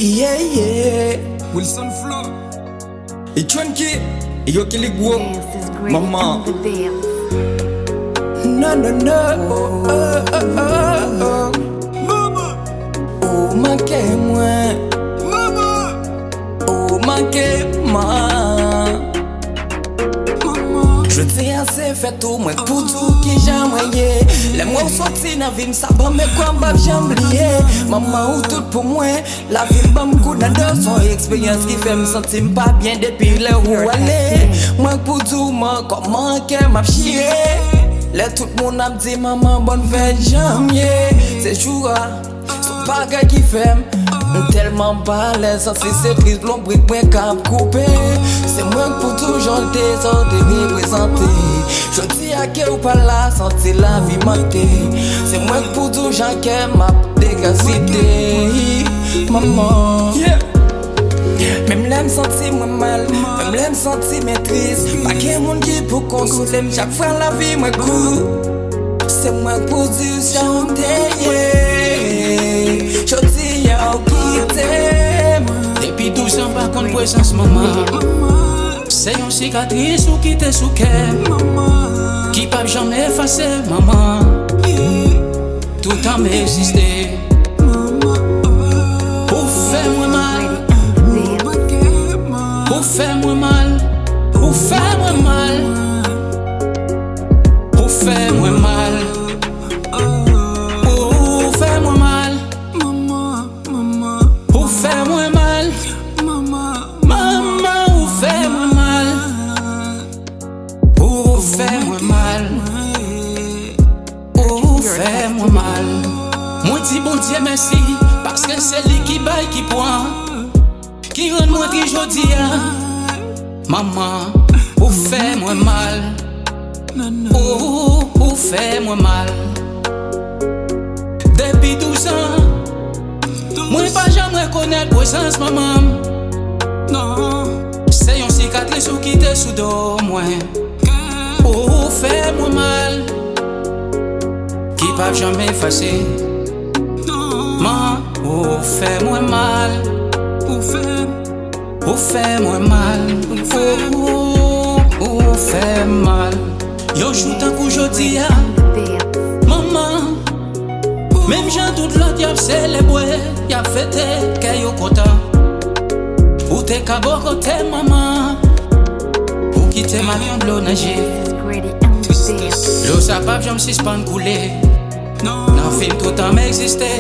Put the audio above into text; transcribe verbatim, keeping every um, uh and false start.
Yeah, yeah. Wilson Flow. E Chunky, e Yoki Ligwo. Maman. Non, non, non. Oh, oh, oh, oh, oh. Mama. Ou manke mwen. Mama. Ou manke mwen. Jodi a se fèt ou, mwen k pou di w kijan mwen ye. Lè m wè w soti nan vi m, sa ban m kwè m p ap janm bliye. Manman, ou tout pou mwen. Lavi m ban m kout nan do, s on eksperyans ki fè m santi m pa byen depi lè ou ale. Mwen k pou di w man, kòman kè m ap chire. Lè tout moun ap di manman, bòn fèt janm ye. Se jou a. Se yon bagay ki fè m, m tèlman pa alèz, santi se tris, lonbrik mwen k ap koupe. Se mwen k pou toujou chante sa w te reprezante. Jodi a ke w pa la, santi lavi manke. Se mwen k pou di w jan kè m ap dekasite. Manman. Yeah. Menm lè m santi mwen mal, menm lè m santi mwen tris, pa gen moun ki pou konsole m chak fwa lavi mwen kout. Se mwen k pou di w sa w te ye. Jodi a w kite m. Depi douz an pa konn prezans manman. Se yon sikatris ou kite sou kè m. Ki p ap janm efase manman. Toutan m egziste. Ou fè mwen mal. Ou fè mwen mal. Ou fè mwen mal. Ou fè mwen mal. Ou fè mwen mal. Ou fè mwen mal. Manman, ou fè mwen mal. Ou fè mwen mal. Ou fè mwen mal. Mwen di Bondye mèsi, paske se li ki bay, ki pran, ki rann mwen trist jodi a. Manman, ou fè mwen mal. Ou, ou fè mwen mal. Depi douz an, mwen pa janm rekonèt prezans manman m. Non, se yon sikatris ou kite sou do mwen. Ou fè mwen mal, ki p ap janm efase. Man, ou fè mwen mal. Ou fè, ou fè mwen mal. Ou, ou, ou fè m mal. Yon jou tankou jodi a, manman, menm jan tout lòt y ap selebre, y ap fete, kè yo kontan. Ou te ka bò kote manman, ou kite m ak yon dlo nan je. Dlo sa p ap janm sispann koule. Nan vi m toutan m egziste.